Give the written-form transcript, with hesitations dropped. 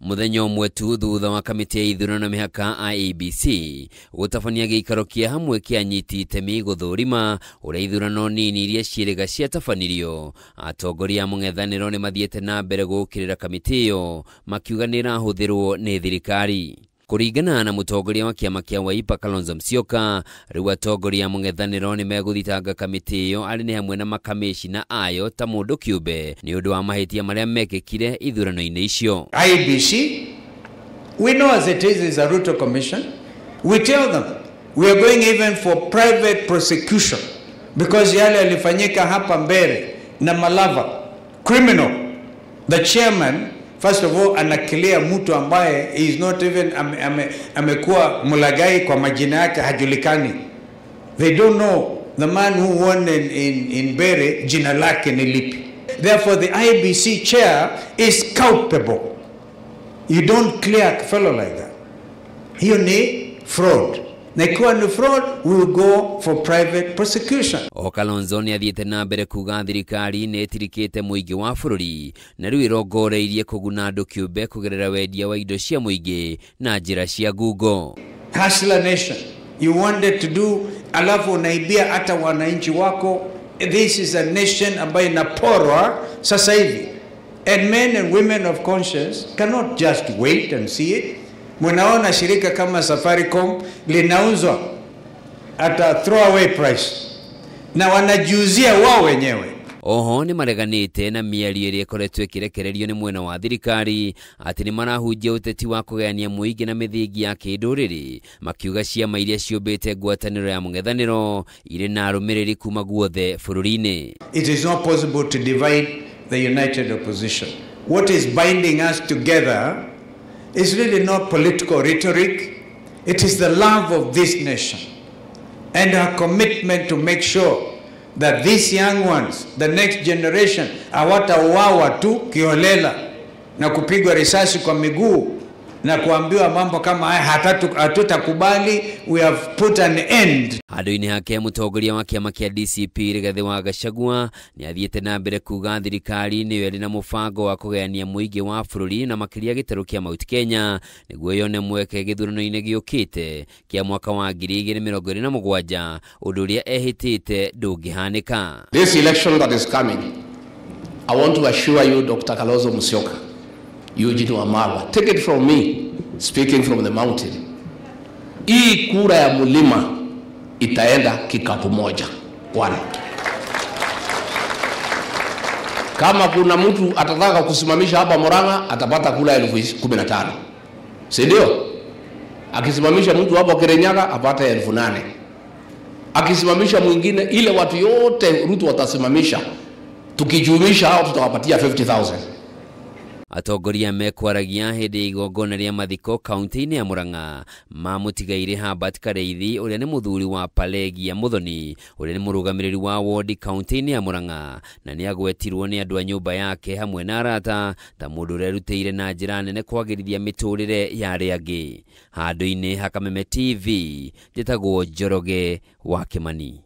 Muthenya ũmwe tu thutha wa kamĩtĩ ya ithurano na mĩhaka IEBC gũtabania gĩikaro kĩa hamwe kĩa anyiti itemi gũthũrima ũrĩa ithurano nini iria ciĩrĩga ciatabanirio. Atongoria a mũng'ethanĩro nĩ mathiĩte na mbere gũũkĩrĩra kamĩtĩ ĩyo makiuga nĩ ĩrahũthĩrwo nĩ thirikari. Kũringana na mũtongoria wa kĩama kĩa Wiper Kalonzo Musyoka, rĩu atongoria a mũng'ethanĩro nĩ megũthitanga kamĩtĩ ĩyo arĩ nĩ hamwe na makamĩcina ayo ta mũndũ kĩũmbe nĩ ũndũ wa mahĩtia marĩa mekĩkire ithurano-inĩ icio. IEBC, we know as it is a Ruto Commission. We tell them we are going even for private prosecution because yale yalifanyika hapa mbele na Malava criminal. The chairman, first of all, anakilia mtu ambaye is not even amekuwa mulagai kwa majina yake hajulikani. They don't know the man who won in Mbere jina lake ni lipi. Therefore the IEBC chair is culpable. You don't clear a fellow like that. Hiyo ni fraud. Na ikiwa ni fraud, we will go for private prosecution. O Kalonzo nĩ athiĩte na mbere kuga thirikari nĩ ĩtirikĩte mũingĩ wa bũrũri na rĩu ĩrongoreirie kũguna andũ kĩũmbe kũgerera wendia wa indo cia mũingĩ na njĩra cia ngungo. Hustler nation. You wanted to do, alafu unaibia hata wananchi wako. This is a nation ambayo inaporwa sasa hivi. And men and women of conscience cannot just wait and see it. Munaona shirika kama Safaricom linauzwa at a throwaway price na wanajiuzia wao wenyewe. Oho nĩ mareganĩte na mĩario ĩrĩa ĩkoretwo ĩkĩrekererio nĩ mwena wa thirikari atĩ nĩ marahunjia ũteti wa kũgayania mũingĩ na mĩthingi ya kĩndũrĩrĩ, makiuga ciama iria ciũmbĩte ngwatanĩro ya mũng'ethanĩro irĩ na arũmĩrĩri kuma guothe bũrũri-inĩ. It is not possible to divide the united opposition. What is binding us together is really not political rhetoric. It is the love of this nation and our commitment to make sure that these young ones, the next generation, hawatauawa tu kiholela na kupigwa risasi kwa miguu na kuambiwa mambo kama haya hatutakubali. We have put an end. Handũ-inĩ hake mũtongoria wa kĩama kĩa DCP Rigathĩ wa Gachagua nĩ athiĩte na mbere kuga thirikari nĩyo ĩrĩ na mũbango wa kũgayania mũingĩ wa bũrũri na makĩria gĩtarũ kĩa Mount Kenya nĩguo yone mweke gĩthurano-inĩ gĩũkĩte kĩa mwaka wa 2027, ũndũ ũrĩa ehĩtĩte ndũngĩhanĩka. This election that is coming, I want to assure you, Dr. Kalonzo Musyoka, Eugene Wamalwa, take it from me, speaking from the mountain. Hii kura ya mulima itaenda kikapu moja. One. Kama kuna mtu atataka kusimamisha hapa Murang'a, atapata kura 15,000. Si ndio? Akisimamisha mtu hapo Kirinyaga apate 8,000. Akisimamisha mwingine, ile watu yote Ruto watasimamisha, tukijumuisha hao tutawapatia 50,000. Atongoria mekwaragia hĩndĩ ya igongona rĩa mathiko kaunti-inĩ ya Murang'a ma mũtigairĩ Herbert Kareithi ũrĩa nĩ mũthuri wa Palegia Muthoni ũrĩa nĩ mũrũgamĩrĩri wa wodi kaunti-inĩ ya Murang'a na nĩ agwetirwo nĩ andũ a nyũmba yake hamwe na arata ta mũndũ ũrĩa erutĩire na njĩra nene kwagĩrithia mĩtũrĩre ya arĩa angĩ. Handũ-inĩ ha Kameme TV, njĩtagwo Njoroge wa Kimani.